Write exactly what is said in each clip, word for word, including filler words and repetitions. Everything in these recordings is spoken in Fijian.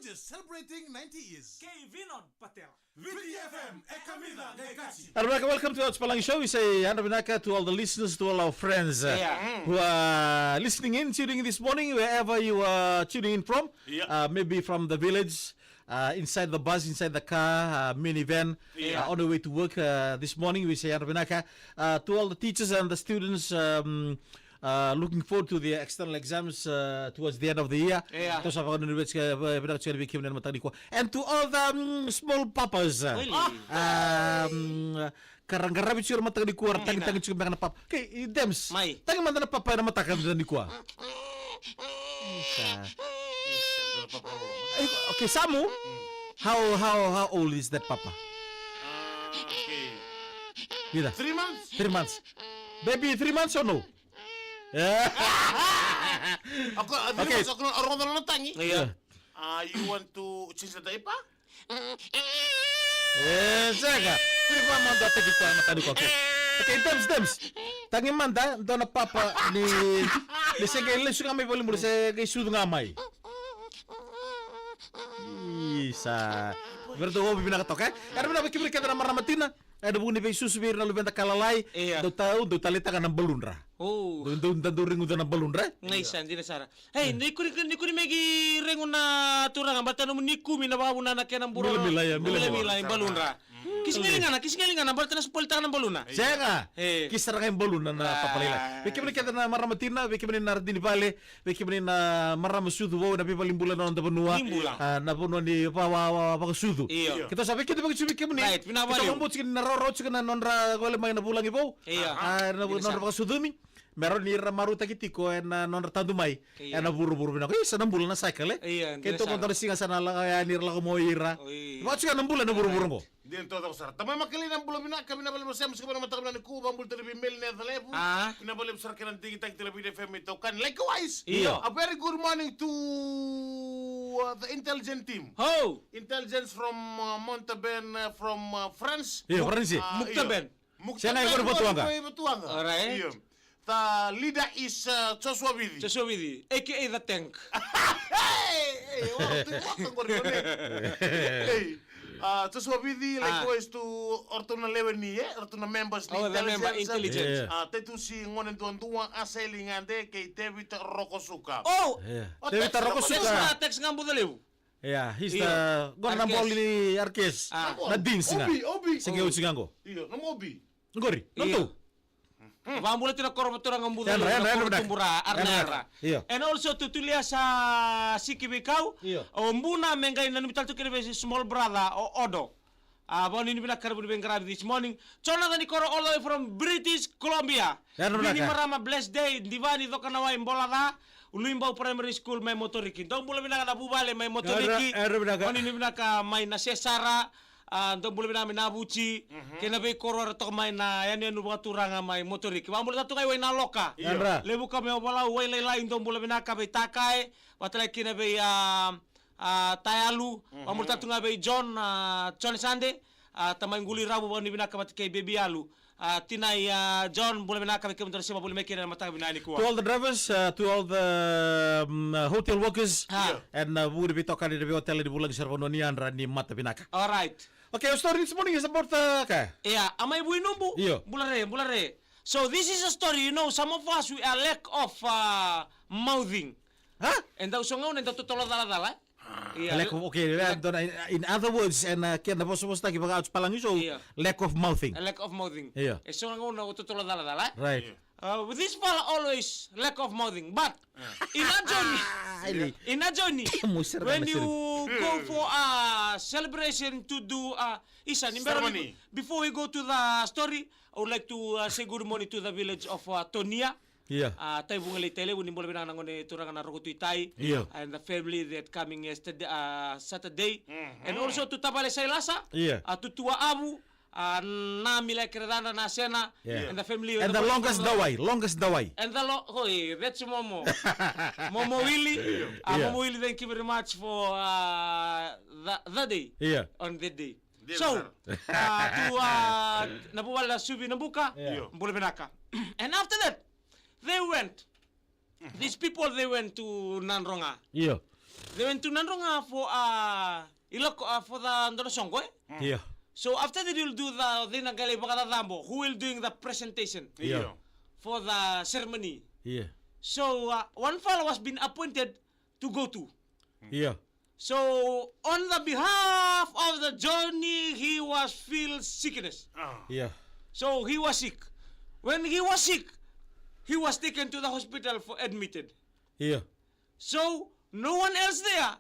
Just celebrating ninety years. Kei Vinon Patera. V T F M, e kamica qai kaci. Yadra vinaka, welcome to Oti Palagi Show. We say yadra vinaka to all the listeners, to all our friends, uh, Yeah. who are listening in, tuning in this morning, wherever you are tuning in from. Yeah. Uh, maybe from the village, uh, inside the bus, inside the car, uh, minivan, Yeah. uh, on the way to work, uh, this morning. We say yadra vinaka, uh, to all the teachers and the students, um, uh, looking forward to the external exams, uh, towards the end of the year. Yeah. Tosa vakanuinui vinaka tiko yani vei kemuni ena mataka nikua. And to all the, um, small papas. Really? Um, ka ra qaravi tiko ena mataka nikua, ra tagitagi tiko beka na papa. Okay, Dems. Mai. Tagi mada na papa ena mataka nikua. Isa. Eh, okay, Samu. How, how, how old is that papa? Ah, okay. Vida. Three months? Three months. Baby, three months or no? Yeah. Ako, three Okay. months, ako, ako, ako, ako, ako, tangi. Yeah. Ah, you want to change the diaper? Eh, sega. Kuri vua mada tagi koya na tani koya. Okay, Dems, Dems. Tagi mada, dua na papa ni, ni se qai lesu ga mai valenibula, se qai sucu ga mai. Isa. Vei iratou ovi vinaka toka, eh? Era vinaka vei kemuni kece na marama tina. Ena vuku ni veisusu vei ira na luveda ka lalai. Ia. Dou ta, dou taleitaka na baludra. Oh. Dou, dou, dou, dou reguca na baludra, eh? Nai sa, dina sara. Hey, ni kuni, ni kuni megi regu na turaga, baleta nomu ni kumi na vakavuna na kena buro. Milamila, ia, milamila. Milamila, i baludra. Kisi qai ligana, kisi qai ligana, baleta na spoiltaka na baluna. Sega. Eh. Kisi sara ga i baluna na Ah. papalailai. Vei kemuni kece na marama tina, vei kemuni na radini vale, vei kemuni na marama sucu vou ena veivalenibula ena noda vanua. Ni bula. Ah, na vanua ni va, va, va, vakasucu. Io. Keitou sa vei keda vakasucu vei kemuni. Right, vinaka vakalevu. Keitou vakabauta tiko ni na rawarawa tiko na nodra gole mai na vulagi vou. Io. Ah, na, Dina nodra sara. vakasucumi. Me rawa ni ra marautaki tiko ena nodra tadu mai. Io. Ena vuravura vinaka. Isa, na bula na cycle, eh? Io, dina Keitou sara. Qo dua na siga sa na lako yani ra lako mai ira. Oi. Vakatiko na bula na vuravura qo. Dina taucoko sara. Tamai Makalina, bula vinaka, vinaka vakalevu sema sika vana mataka vinaka nikua, vakabula tale vei Meli na yaca levu. Ah. Vinaka vakalevu sara kei na digitaki tale vei F M itokani. Likewise, Io. a very good morning to, uh, the intelligent team. Ho! Intelligence from, uh, Montauban, uh, from, uh, France. Io, France. Ah, Muktaben. io. Muktaben. Sega, iko ni Vatuwaqa. Vatuwaqa. Alright. Io. The leader is, uh, Joshua Vici. Joshua Vici, A K A the tank. Hey, hey, ora tu, ora tu, ora tu, ora tu. Hey, uh, Joshua Vici, Ah. likewise to ora tu na lewe ni, eh, ora tu na members ni Oh, the member intelligence. intelligence. Yeah. Uh, Tetusi Gone Duadua, Aseli Gade, kei David Rokosuka. Oh! Yeah. Oh, David Tex Rokosuka. Rokosuka. Tex ga, Tex ga Bucalevu. Yeah, he's Io. the, qo na R K S. boli ni R K S. Ah. Na Deans ga. Obi, Obi. Sega, Obi. Sega, qo. Io, na Obi. Qori, Io. notu. Vakabula tiko na koro Vaturaga Bucalevu, Yadra, yadra, na yadra, koro yadra. Tubura, Yadra, Arnara. yadra. Io. And also to Tulia sa siki veikau, Io. o Buna me qai nanumi tale tu kina vei small brother, o Odo. A, vakanuinui vinaka, karua ni veiqaravi this morning. Jonathan Ikoro all the way from British Columbia. Yadra, Vini yadra. Marama, blessed day, Divani Cokanawai, Bolaca, Uluibau Primary School mai Moturiki. Dou bula vinaka na vuvale mai Moturiki. Yadra, yadra vinaka. Vakanuinui vinaka mai na Sesara. A, dou bula vinaka mai Navuci, Mhm. kei na veikoro era toka mai na yanuyanu vakaturaga mai Moturiki. Vakabula tale tu ga i Wainaloka. Io. Yadra. Levuka mai Ovalau, Wailailai, dou bula vinaka vei Takae, vata tale kina vei, a, a, Tayalu, Mhm. vakabula tale tu ga vei John, a, John Sande, a, tamai Quli Ravu, vakanuinui vinaka vata kei Baby Alu. A, tinai, a, John, bula vinaka vei kemudou na sema voli mai kina na mataka vinaka nikua. To all the drivers, uh, to all the, um, uh, hotel workers, Ah. and, uh, vuku ni veitokani ena veiotela ni vulagi sara vanua ni yadra ni mata vinaka. All right. Okay, our story this morning is about, uh, ka? Yeah, a mai Vuinubu. Io. Bula re, bula re. So this is a story, you know, some of us, we are lack of, uh, mouthing. Huh? Eda so gauna eda totolo calacala, eh? Ia. Lack of, okay, Lack- in, in other words, ena, uh, kena vosavosataki vaka Oti Palagi Show, Ia. lack of mouthing. A lack of mouthing. Ia. E so gauna o totolo calacala, eh? Right. Ia. Uh, with this fella always lack of mouthing, but in a journey, Ai, in a journey, Mo sere when na you sere. go for a celebration to do a, isa, ni bera ni, Ceremony. before we go to the story, I would like to, uh, say good morning to the village of, uh, Tonia. Ia. Uh, Tai Vugalei, Tai Levu, ni bula vinaka na gone turaga na Roko Tui Tai. Ia. And the family that coming yesterday, uh, Saturday. Mhm. And also to Tavale Sailasa. Ia. Uh, to Tua Avu. Uh, na Mila Kerecana, na Sena. Ia. And the family. And the longest dawai, longest dawai. And the lo-, oh, eh, that's Momo. Momo Willie. Uh, Ia. Momo Willie, thank you very much for, uh, the, the day. Ia. On the day. Dina So, sara. uh, to, uh, na vuvale na Suvi Nabuka, Io. bula vinaka. And after that, they went. These people, they went to Nadroga. Io. They went to Nadroga for, uh, ilako, uh, for the dua na soqo, eh? Io. So after that, you'll do the, they na qai lai vakacacabo. Who will doing the presentation? Io. For the ceremony. Io. So, uh, one fellow was been appointed to go to. Io. So, on the behalf of the Johnny, he was feel sickness. Ah. Io. So, he was sick. When he was sick, he was taken to the hospital for admitted. Io. So, no one else there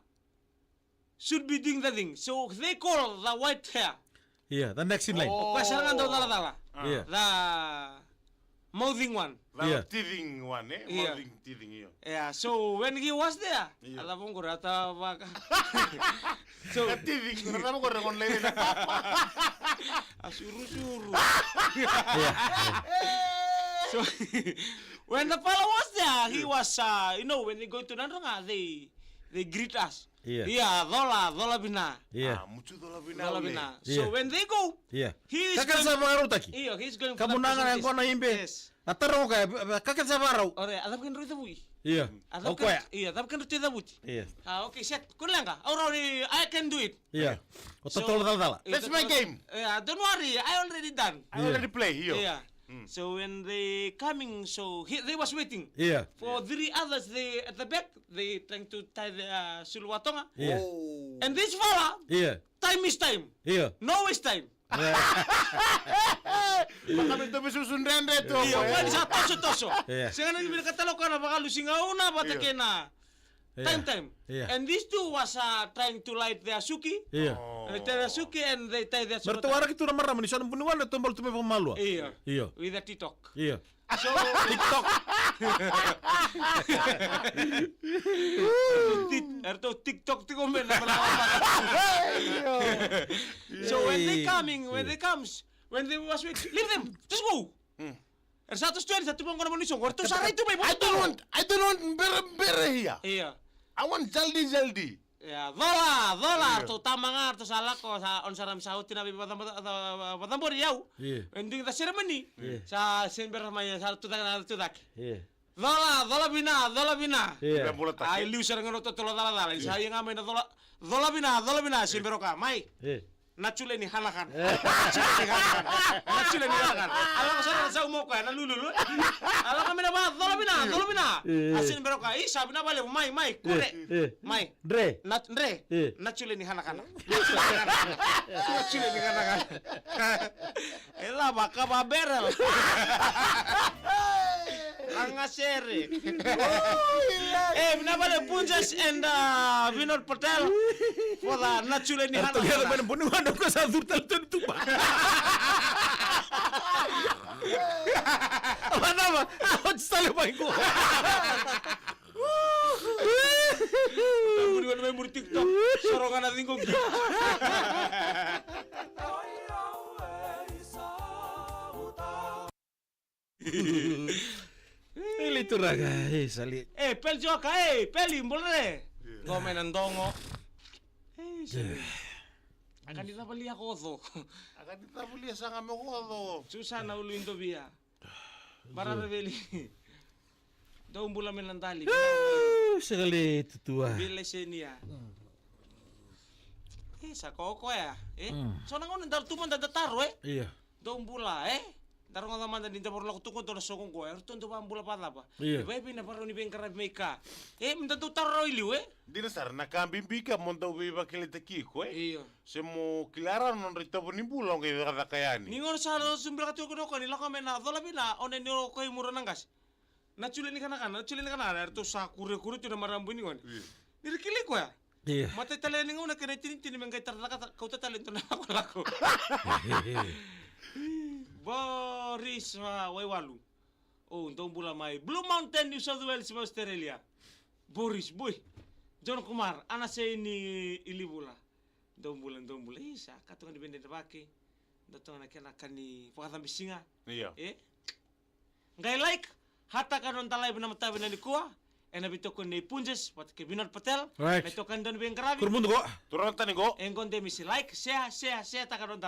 should be doing the thing. So, they call the white hair. Io, the next in line. Oh. O koya sara ga dau calacala. Ah. Io. The mouthing one. The teething one, eh? Io. Mouthing, teething, io. Yeah, so when he was there, io, a cava qori, a ta vaka. So, a teething, a cava qori, on lady na papa. A surusuru. Io. So, when the fellow was there, he was, uh, you know, when they go to Nadroga, they, they greet us. Io. Io, cola, cola vina. Io. Ah, mutu cola vina. Cola vina. Io. So when they go, io, he is going, kakana sa vakarautaki. Io, he is going for the presentation. Kamunaga na yaqona ibe. Yes. Na taroga kaya, kakana sa vakarau. Ore, a cava kena rau i cavui? Io. A cava kena, o koya. Io, a cava kena rau i cavuti? Io. Ah, okay, set. Kua ni leqa. Au rau ni, I can do it. Io. O totolo calacala. That's my game. Yeah, don't worry. I already done. I already play, io. Yeah. Mm. So when they coming, so he, they was waiting. Yeah. For three others, they at the back, they trying to tie the, uh, sulu vakaToga. Yeah. Oh. And this fella, yeah, time is time. Yeah. No waste time. Yeah. Maka me tobe susu dredre tu. Io, eh, koya ni sa toso, toso. Yeah. Sega ni vinakata lo koya na vakalusi gauna vata kei na Time, time. Yeah. And these two was, uh, trying to light their suki. Yeah. Oh. And they tie their suki and they tie their suki. Mera tu waraki tu na marama ni sa na vuniwani, ratou bau tu mai vakamalua. Io. Io. With a TikTok. Io. So, TikTok. Tit-, eratou TikTok tiko mai na marama. So when they coming, when they comes, when they was with, leave them, just go. Hmm. Era sa toso tu yani, sa tu vaqo na mani soqo. Ratou sa rai tu mai. I don't want, I don't want bere, bere here. Io. I want jaldi, jaldi. Io, cola, cola. Io. Ratou tama ga, ratou sa lako, sa on sa rami sa oti na veivakacabori au. Io. When doing the ceremony. Io. Sa sembera mai, sa tucake, na tucake. Io. Cola, cola vina, cola vina. Io. Ai liu sara ga na totolo calacala. Io. Sa ia ga mai na cola, cola vina, cola vina, sembera ka mai. Io. Na Jule ni Hanakana. Eh. Na Jule ni Hanakana. Na Jule ni Hanakana. A lako sara na sau mo koya, na lululu. A lako mai na va, cola vina, cola vina. Eh, eh. A sini bero ka, i sa vina vale, mai, mai, kure. Eh, eh. Mai. Dre. Na, dre. Eh. Na Jule ni Hanakana. Na Jule ni Hanakana. E lava ka va berel. Laga sere. E, vinaka vale Punjas and, uh, Vinod Patel for the Na Jule ni Hanakana. Eratou kece mai na boni vana ko sa curu tale tu ni tuba. Vanava, oti tale mai qo. Boni vana mai muri TikTok. Soro ga na ciqo qi. Eli turaga, e sali. E, Peli Joka, e, Peli, bula re. Qo mai na dogo. E, sali. A ka ni cavalia koco. A ka ni cavalia saga me koco. Susana Uluidovia. Marara veli. Dou bula mai na dali. Uu, sega li tutua. Vila senia. E, sa koko ya. E, so na gauna daru tu mada da taro, e. Ia. Dou bula, e? Da rogoca mada ni da varo lako tu qo dou na soqo qo, e ratou dau vabula vacava? Io. E vaivi na varau ni veiqaravi mai ka. E, me da dau taro rawa i liu, e? Dina sara, na ka bibi ka mo dau veivakilai taki iko, e? Io. Se mo kila rawa na nodra itovo ni bula o qai cakacaka yani. Ni gauna sa dau subiraka tu o koya ni lako mai na cola vina, o na ni o koya i mura na qase. Na Jule ni Kanakana, na Jule ni Kanakana, eratou sa kurekure tu na marama ni gone. Io. Ni ra kilai koya. Io. Matai tale ni gauna kena itinitini me qai tara cakacaka, kauta tale e dua na lakolako. Boris, a, Waiwalu. O, dou bula mai Blue Mountain, New South Wales, mai Australia. Boris, boy. John Kumar, Anasei ni Ilivula. Dou bula, dou bula. Isa, ka toka ni vedredre vake. Dou toka na kena ka ni vakacabisiga. Io. E? Qai like, hataka noda live na mataka vinaka nikua. Ena veitokoni nei Punjas vata kei Vinod Patel. Right. Na itokani dau ni veiqaravi. Kuramudu qo. Turaga tani qo. E qo de misi like, share, share, share taka noda